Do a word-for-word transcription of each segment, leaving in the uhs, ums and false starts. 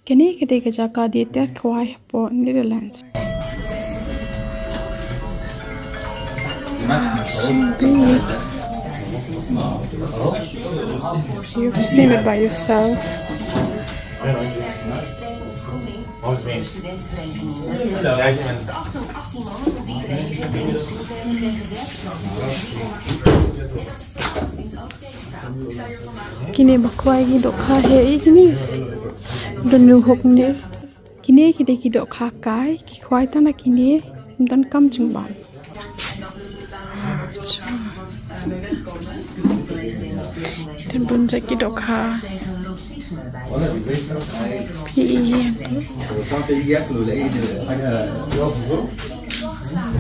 Kane ka dei ka jaka die tiar khwai hapoh Netherlands. You've seen it by yourself. Kine ba khwai ki dohkha hi, i kine. Don nu hok ne. Kine ki dei ki dohkha kai, ki khwai tang na kine, don kam jingbam. Don bun jait ki dohkha. Phi i hi.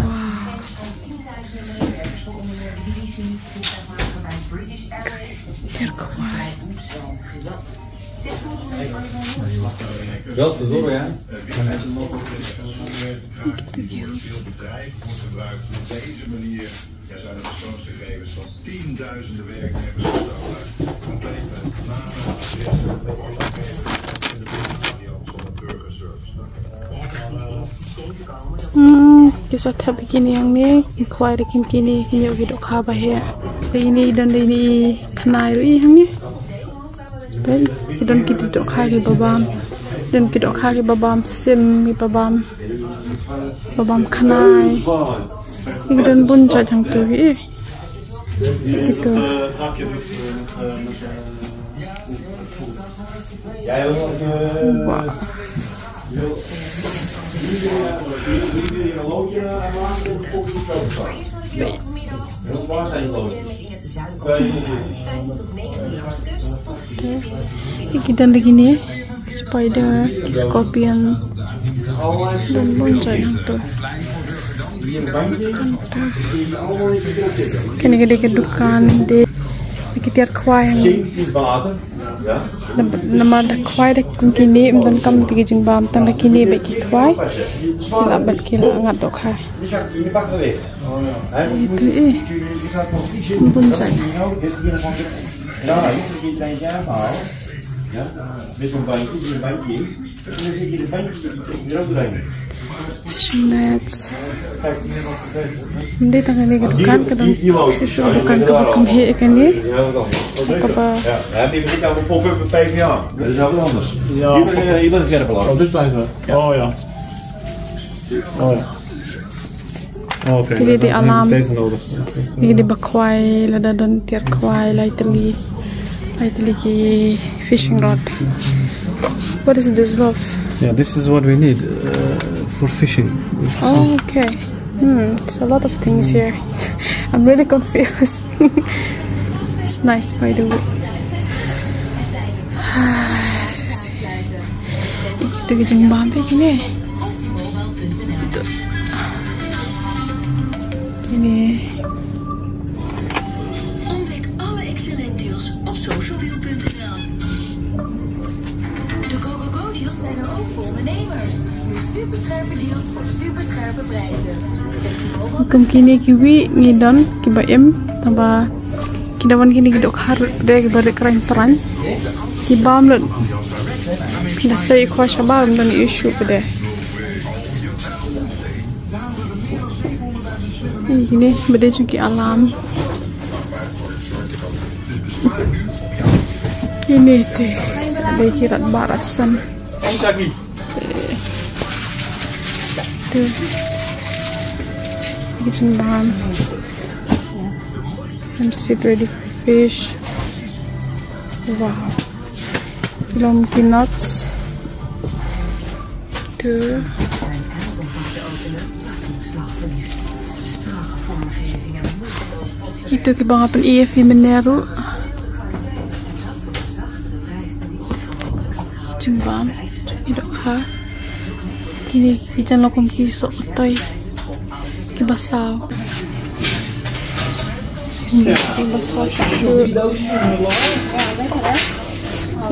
Wow. Tiar khwai. Wel, te zorgen, hè? Veel bedrijven worden gebruikt. Op deze manier, ja, zijn de persoonsgegevens van tienduizenden werknemers gestolen. Compleet met namen, adressen, persoonsgegevens en de belangenvariant van de burgerservice. Hmm, ki sa thep ïa kine hangne, ki khwai da kine, kine ïoh ki dohkha ba heh. Da ine i don da ine i khnai ruh i hangne. Peit, ki don ki dohkha kiba bam. Don ki dohkha kiba bam sim, kiba bam, ba bam khnai. Ki don bun jait hangto ki. Kito. Wow. Ki don da kine, spider, ki scorpion. Don bun jait hangto. Kane ka dei ka dukan de, ki tiar khwai hangne. Namar da khwai da kum kine, ym don kam da ki jingbam, tang da kine beit ki khwai. Ki la beit ki la ngat dohkha. Ito i. Bun jait. Fishing nets. Ym dei tang kane ka dukan, ka don shuh shuh dukan kaba kham heh kane. Kaba. Ja, maar je moet niet aan de pop-up bij P V A. Dat is wel anders. Ja, hier ben je, hier ben je verder beland. Oh, dit zijn ze. Ja. Oh ja. Oh ja. Oh, oké. Ki dei alarm. Deze nodig. Ki dei ba khwai, lada don tiar khwai, lai tylli. Lai tylli ki fishing rod. What is this, Rob? Yeah, this is what we need, uh, for fishing. Oh, okay. Hmm, it's a lot of things here. I'm really confused. It's nice, by the way. Sushi. Ito ki jingbam phi kine. Kine. Ontdek alle excellent deals op socialdeal punt n l. De GoGoGo deals zijn er ook voor ondernemers. Nu superscherpe deals voor superscherpe prijzen. Check T-Mobile. Kum kine kiwei ngi don kiba im, tangba ki da wan kine ki dohkha de kiba ri kren tran. Ki bam lut. Ki da sei khwa shabar, ym don issue pat de. Kine ba dei jong ki alarm. Kine te dei ki rat bah rat san. Te ki jingbam. Home seat ready for fish. Wow. Lum ki nuts. Tu. Ito kiba nga pyni ïa phi mynne ruh. Jingbam, ki dohkha. Kine ki jan lok kum ki soh katoi. Kiba saw. Kiba saw shuh shuh.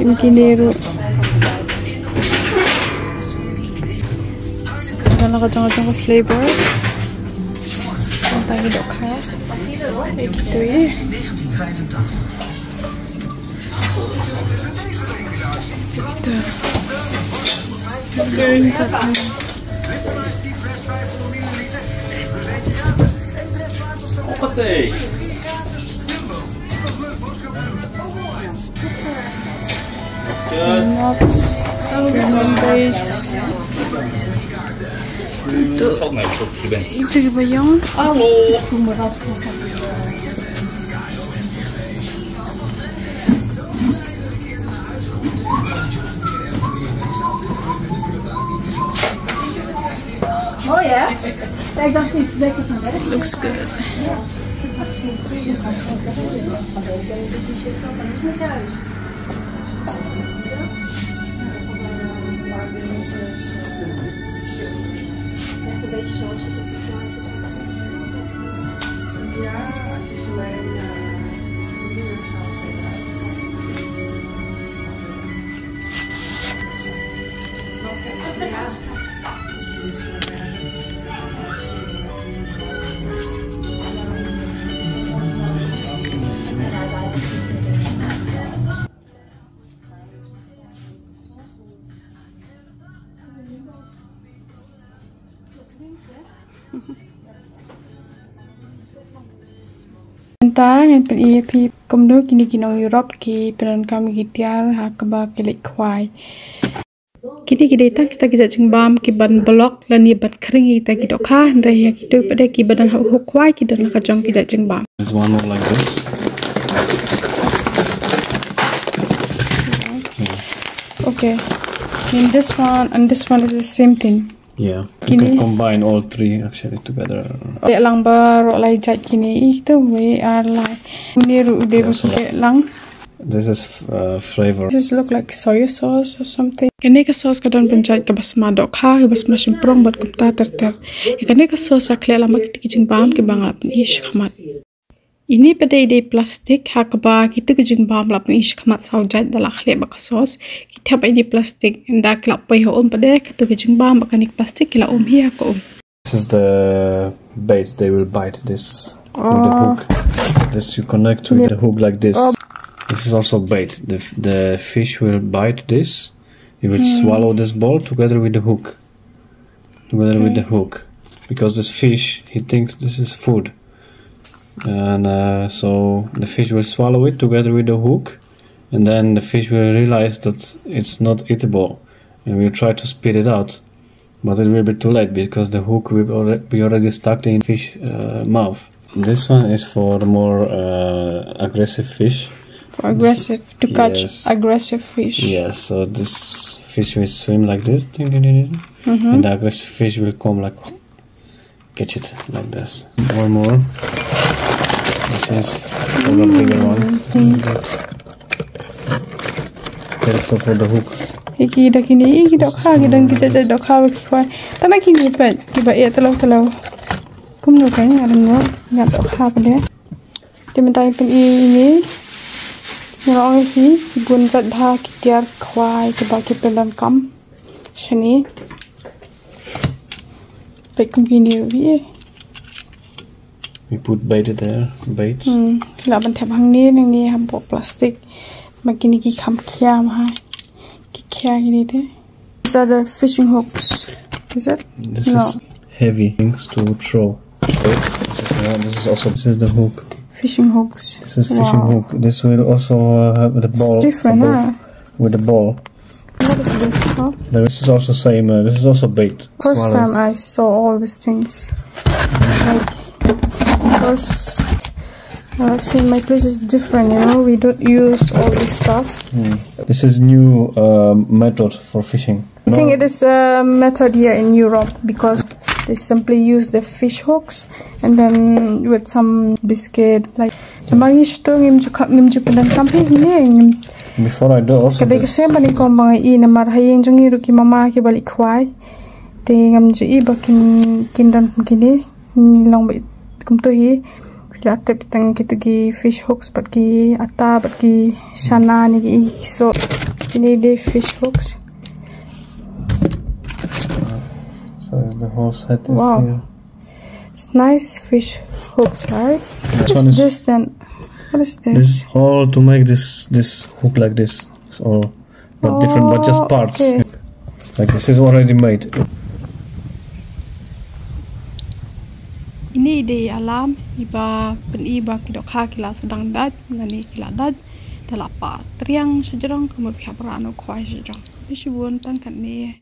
Ym kine ruh. Jan la ka jong ka jong ka flavor. Kata ki dohkha. Ïa kito hi. Ito. Hoppatee. Nuts, lemon dates. Ito, ito ba yung Oh yeah? Looks good. Mynta ngan pyni ïa phi kumno kine ki nong Europe ki pyndonkam ki tiar ha kaba ki leit khwai. Kine ki dei tang kita ki jait jingbam ki ban block lane ban khring ïa kita ki dohkha, hynrei ïa kito pat de kiba don ha u huk khwai ki don la ka jong ki jait jingbam. There's one more like this. Okay. And this one and this one is the same thing. Yeah, you can combine all three actually together. Kine lang baroh lai jait kine, ito wei ar lai. Une ruh u dei ba ki lang. This is uh, flavor. This look like soy sauce or something. Kane ka sauce ka don ban jait kaba sma dohkha, kaba sma shymprong bad kumta ter ter. Ïa kane ka sauce la khleh lang bad kito ki jingbam kiba nga la pyni shakhmat. Ine pat de i dei plastik ha kaba kito ki jingbam la pyni shakhmat saw jait da la khleh bad ka sauce. Ki thep ïa ine plastik, ynda ki la poi ha um pat de kito ki jingbam bad kane ka plastik ki la um hi ha ka um. This is the bait, they will bite this with the hook. This you connect with the hook like this. This is also bait. The, the fish will bite this. He will swallow this ball together with the hook. Together with the hook. Because this fish, he thinks this is food. And uh, so the fish will swallow it together with the hook. And then the fish will realize that it's not eatable. And will try to spit it out. But it will be too late because the hook will already, be already stuck in fish uh, mouth. This one is for the more uh, aggressive fish. For aggressive, to catch aggressive fish. Yes, so this fish will swim like this. Ding, ding, ding, ding. And the aggressive fish will come like catch it like this. One more. This one is for the bigger one. That's for the hook. Iki da kine, iki dohkha, ki don ki jait jait dohkha ba ki khwai. Tang na kine pat kiba eh telaw telaw. Kumno ka nga ring nga dohkha pat de. Te mynta ngan pyni ine. Nga ong ïa phi ki bun jait bha ki tiar khwai kiba ki pyndonkam shane. Peit kum kine ruh hi. We put bait there, bait. Hmm. Lah ban thep hangne, nangne hapoh plastik. Ma kine ki kham khia ma hai. Ki khia kine te. These are the fishing hooks. Is it? This is heavy things to throw. This is, uh, this is also, this is the hook. Fishing hooks. This is fishing hook. This will also uh, have the ball. It's different, huh? With the ball. What is this, huh? This is also same. Uh, this is also bait. First time I saw all these things. Like, because I've seen my place is different, you know. We don't use all this stuff. Hmm. This is new uh, method for fishing. I think it is a method here in Europe because they simply use the fish hooks and then with some biscuit, like, namar ngi shuh ngim ju kham, ngim ju pyndonkam hi ne ngim. Before I do also. Ka dei ka same bad i kong ba nga i, namar ha ïing jong ngi ruh ki mama kiba leit khwai. Te ngam ju i ba kin, kin don kum kine. Ngi long ba kumto hi. Phi la tip tang kito ki fish hooks bad ki ata bad ki shana ne ki i, so kine dei fish hooks. So the whole set is here. It's nice fish hooks, right? What is this then? What is this? This is all to make this this hook like this. It's all, but different, but just parts. Oh, okay. Like, this is already made. Ini i dei i alam iba pyni ba ki dohkha ki la sdang dait, ngan i ki la dait. Te la pah triang shajrong, kumba phi hap rah noh khwai shajrong. Ni shibun tang katne.